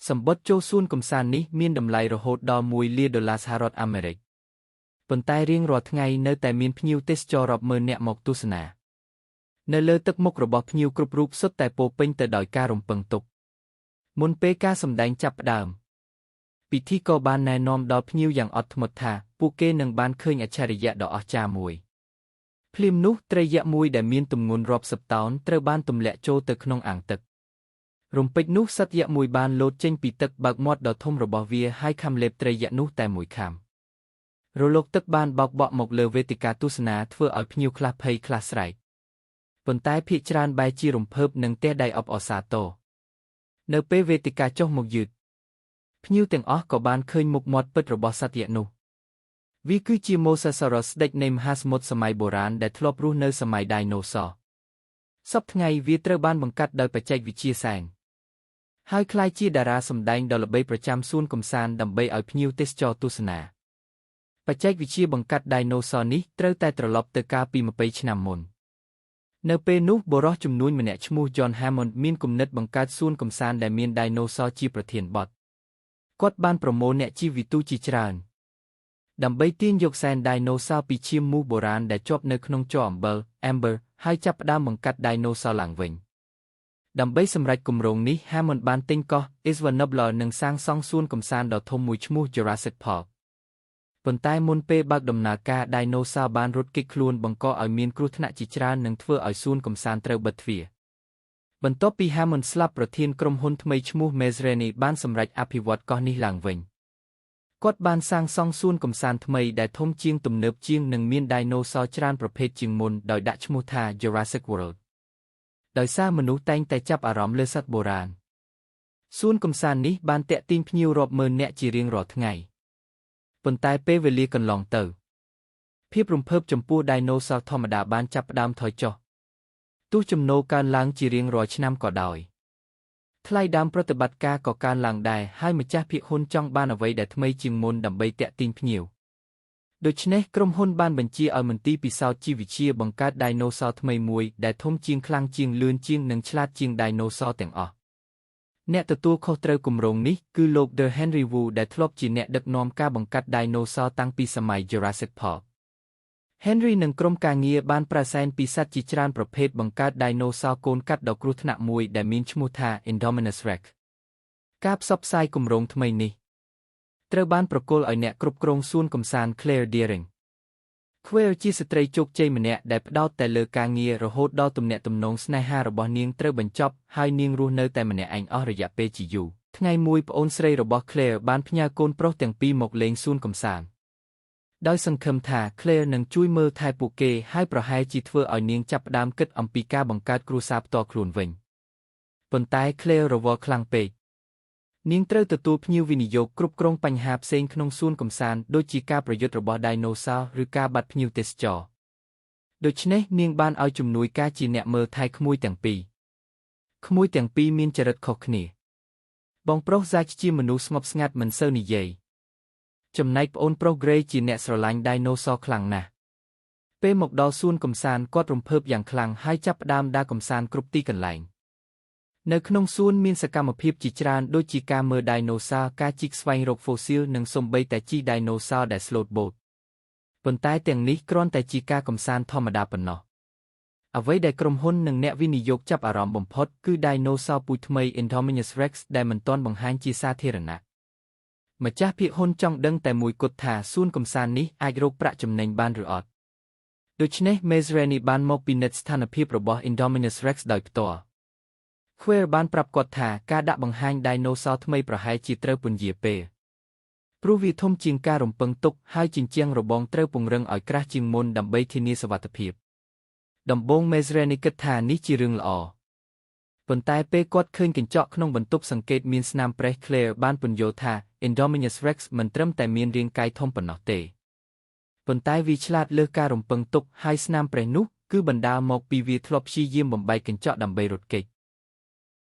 សំបុត្រចូលសួនកម្សាន្តនេះមានតម្លៃរហូតដល់1លានដុល្លារសហរដ្ឋអាមេរិកប៉ុន្តែរៀងរាល់ថ្ងៃនៅតែមានភ្ញៀវទេសចររាប់ម៉ឺននាក់មកទស្សនានៅលើទឹកមុខរបស់ភ្ញៀវគ្រប់រូបសុទ្ធតែពោរពេញទៅដោយការរំពឹងទុកមុនពេលការសម្ដែងចាប់ផ្ដើមពិធីករបានណែនាំដល់ភ្ញៀវយ៉ាងអត់ធ្មត់ថាពួកគេនឹងបានឃើញអច្ឆរិយៈដ៏អស្ចារ្យមួយភ្លាមនោះត្រីយក្សមួយដែលមានទម្ងន់រាប់សិបតោនត្រូវបានទម្លាក់ចូលទៅក្នុងអាងទឹករំពេចនោះសត្វយក្សមួយបានលោតចេញពីទឹកបើកមាត់ដ៏ធំរបស់វាហើយខាំលេបត្រីយក្សនោះតែមួយខាំរលកទឹកបានបោកបក់មកលើវេទិកាទស្សនាធ្វើឲ្យភ្ញៀវខ្លះភ័យខ្លះស្រែកប៉ុន្តែភាគច្រើនបែរជារំភើបនិងទះដៃអបអរសាទរនៅពេលវេទិកាចុះមកយឺតភ្ញៀវទាំងអស់ក៏បានឃើញមុខមាត់ពិតរបស់សត្វយក្សនោះវាគឺជា Mosasaurus ស្ដេចនៃមហាសមុទ្រសម័យបុរាណដែលធ្លាប់រស់នៅសម័យដាយណូស័រសព្វថ្ងៃវាត្រូវបានបង្កាត់ដោយបច្ចេកវិទ្យាសែនហើយក្លាយជាតារាសម្ដែងដ៏ល្បីប្រចាំសួនកម្សាន្តដើម្បីឲ្យភ្ញៀវទេសចរទស្សនាបច្ចេកវិទ្យាបង្កាត់ដាយណូស័រនេះត្រូវតែត្រឡប់ទៅកាលពី20ឆ្នាំមុននៅពេលនោះបុរសជំនួញម្នាក់ឈ្មោះ John Hammond មានគំនិតបង្កើតសួនកម្សាន្តដែលមានដាយណូស័រជាប្រធានបទគាត់បានប្រមូលអ្នកជីវវិទូជាច្រើនដើម្បីទាញយកសែនដាយណូស័រពីឈាមមូសបុរាណដែលជាប់នៅក្នុងជ័រអំបិល Amber ហើយចាប់ផ្ដើមបង្កាត់ដាយណូស័រឡើងវិញដើម្បីសម្រេចគម្រោងនេះ Hammond បានទិញកោះ Isla Nublar និងសាងសង់សួនកម្សាន្តដ៏ធំមួយឈ្មោះ Jurassic Park ប៉ុន្តែមុនពេលបើកដំណើរការដាយណូស័របានរត់គេចខ្លួនបង្កឲ្យមានគ្រោះថ្នាក់ជាច្រើននិងធ្វើឲ្យសួនកម្សាន្តត្រូវបិទទ្វារបន្ទាប់ពី Hammond ស្លាប់ប្រធានក្រុមហ៊ុនថ្មីឈ្មោះ Masrani បានសម្រេចអភិវឌ្ឍកោះនេះឡើងវិញគាត់បានសាងសង់សួនកម្សាន្តថ្មីដែលធំជាងទំនើបជាងនិងមានដាយណូស័រច្រើនប្រភេទជាងមុនដោយដាក់ឈ្មោះថា Jurassic World ដោយសារមនុស្សតែងតែចាប់អារម្មណ៍លើសត្វបុរាណសួនកម្សាន្តនេះបានទាក់ទាញភ្ញៀវរាប់ម៉ឺននាក់ជារៀងរាល់ថ្ងៃប៉ុន្តែពេលវេលាកន្លងទៅភាពរំភើបចំពោះដាយណូស័រធម្មតាបានចាប់ផ្ដើមថយចុះទោះចំណូលកើនឡើងជារៀងរាល់ឆ្នាំក៏ដោយថ្លៃដើមប្រតិបត្តិការក៏កើនឡើងដែរហើយម្ចាស់ភាគហ៊ុនចង់បានអ្វីដែលថ្មីជាងមុនដើម្បីទាក់ទាញភ្ញៀវដូច្នេះក្រុមហ៊ុនបានបញ្ជាឲ្យមន្ទីរពិសោធន៍ជីវវិទ្យាបង្កើតដាយណូស័រថ្មីមួយដែលធំជាងខ្លាំងជាងលឿនជាងនិងឆ្លាតជាងដាយណូស័រទាំងអស់អ្នកទទួលខុសត្រូវគម្រោងនេះគឺលោក The Henry Wu ដែលធ្លាប់ជាអ្នកដឹកនាំការបង្កាត់ដាយណូស័រតាំងពីសម័យ Jurassic Park Henry និងក្រុមការងារបានប្រើសែនពីសត្វជាច្រើនប្រភេទបង្កើតដាយណូស័រកូនកាត់ដ៏គ្រោះថ្នាក់មួយដែលមានឈ្មោះថា Indominus Rex ការផ្សព្វផ្សាយគម្រោងថ្មីនេះត្រូវបានប្រគល់ឲ្យអ្នកគ្រប់គ្រងសួនកម្សាន្ត Claire Dearing Claire ជាស្ត្រីជោគជ័យម្នាក់ដែលផ្ដោតតែលើការងាររហូតដល់ទំនាក់ទំនងស្នេហារបស់នាងត្រូវបញ្ចប់ហើយនាងរស់នៅតែម្នាក់ឯងអស់រយៈពេលជាយូរថ្ងៃមួយប្អូនស្រីរបស់ Claire បានផ្ញើកូនប្រុសទាំងពីរមកលេងសួនកម្សាន្តដោយសង្ឃឹមថា Claire នឹងជួយមើលថែពួកគេហើយប្រហែលជាធ្វើឲ្យនាងចាប់ផ្ដើមគិតអំពីការបង្កើតគ្រួសារផ្ទាល់ខ្លួនវិញប៉ុន្តែ Claire រវល់ខ្លាំងពេកនាងត្រូវទទួលភ្ញៀវវិនិយោគគ្រប់គ្រងបញ្ហាផ្សេងក្នុងសួនកម្សាន្តដូចជាការប្រយុទ្ធរបស់ដាយណូស័រឬការបាត់ភ្ញៀវទេសចរដូច្នេះនាងបានឲ្យជំនួយការជាអ្នកមើលថែក្មួយទាំងពីរក្មួយទាំងពីរមានចរិតខុសគ្នាបងប្រុស Zach ជាមនុស្សស្ងប់ស្ងាត់មិនសូវនិយាយចំណែកប្អូនប្រុស Gray ជាអ្នកស្រឡាញ់ដាយណូស័រខ្លាំងណាស់ពេលមកដល់សួនកម្សាន្តគាត់រំភើបយ៉ាងខ្លាំងហើយចាប់ផ្ដើមដើរកម្សាន្តគ្រប់ទីកន្លែងនៅក្នុងសួនមានសកម្មភាពជាច្រើនដូចជាការមើលដាយណូស័រការជីកស្វែងរកហ្វូស៊ីលនិងសូម្បីតែជិះដាយណូស័រដែលស្លូតបូតប៉ុន្តែទាំងនេះគ្រាន់តែជាការកម្សាន្តធម្មតាប៉ុណ្ណោះអ្វីដែលក្រុមហ៊ុននិងអ្នកវិនិយោគចាប់អារម្មណ៍បំផុតគឺដាយណូស័រពូជថ្មី Indominus Rex ដែលមិនទាន់បង្ហាញជាសាធារណៈម្ចាស់ភាគហ៊ុនចង់ដឹងតែមួយគត់ថាសួនកម្សាន្តនេះអាចរកប្រាក់ចំណេញបានឬអត់ដូច្នេះ Masrani បានមកពិនិត្យស្ថានភាពរបស់ Indominus Rex ដោយផ្ទាល់ Claire បានប្រាប់គាត់ថាការដាក់បង្ហាញដាយណូស័រថ្មីប្រហែលជាត្រូវពន្យាពេលព្រោះវាធំជាងការរំពឹងទុកហើយជញ្ជាំងរបងត្រូវពង្រឹងឲ្យក្រាស់ជាងមុនដើម្បីធានាសុវត្ថិភាពដំបូង Masrani គិតថានេះជារឿងល្អប៉ុន្តែពេលគាត់ឃើញកញ្ចក់ក្នុងបន្ទប់សង្កេតមានស្នាមប្រេះ Claire បានពន្យល់ថា Indominus Rex មិនត្រឹមតែមានរាងកាយធំប៉ុណ្ណោះទេប៉ុន្តែវាឆ្លាតលើសការរំពឹងទុកហើយស្នាមប្រេះនោះគឺបណ្ដាលមកពីវាធ្លាប់ព្យាយាមបំបែកកញ្ចក់ដើម្បីរត់គេច។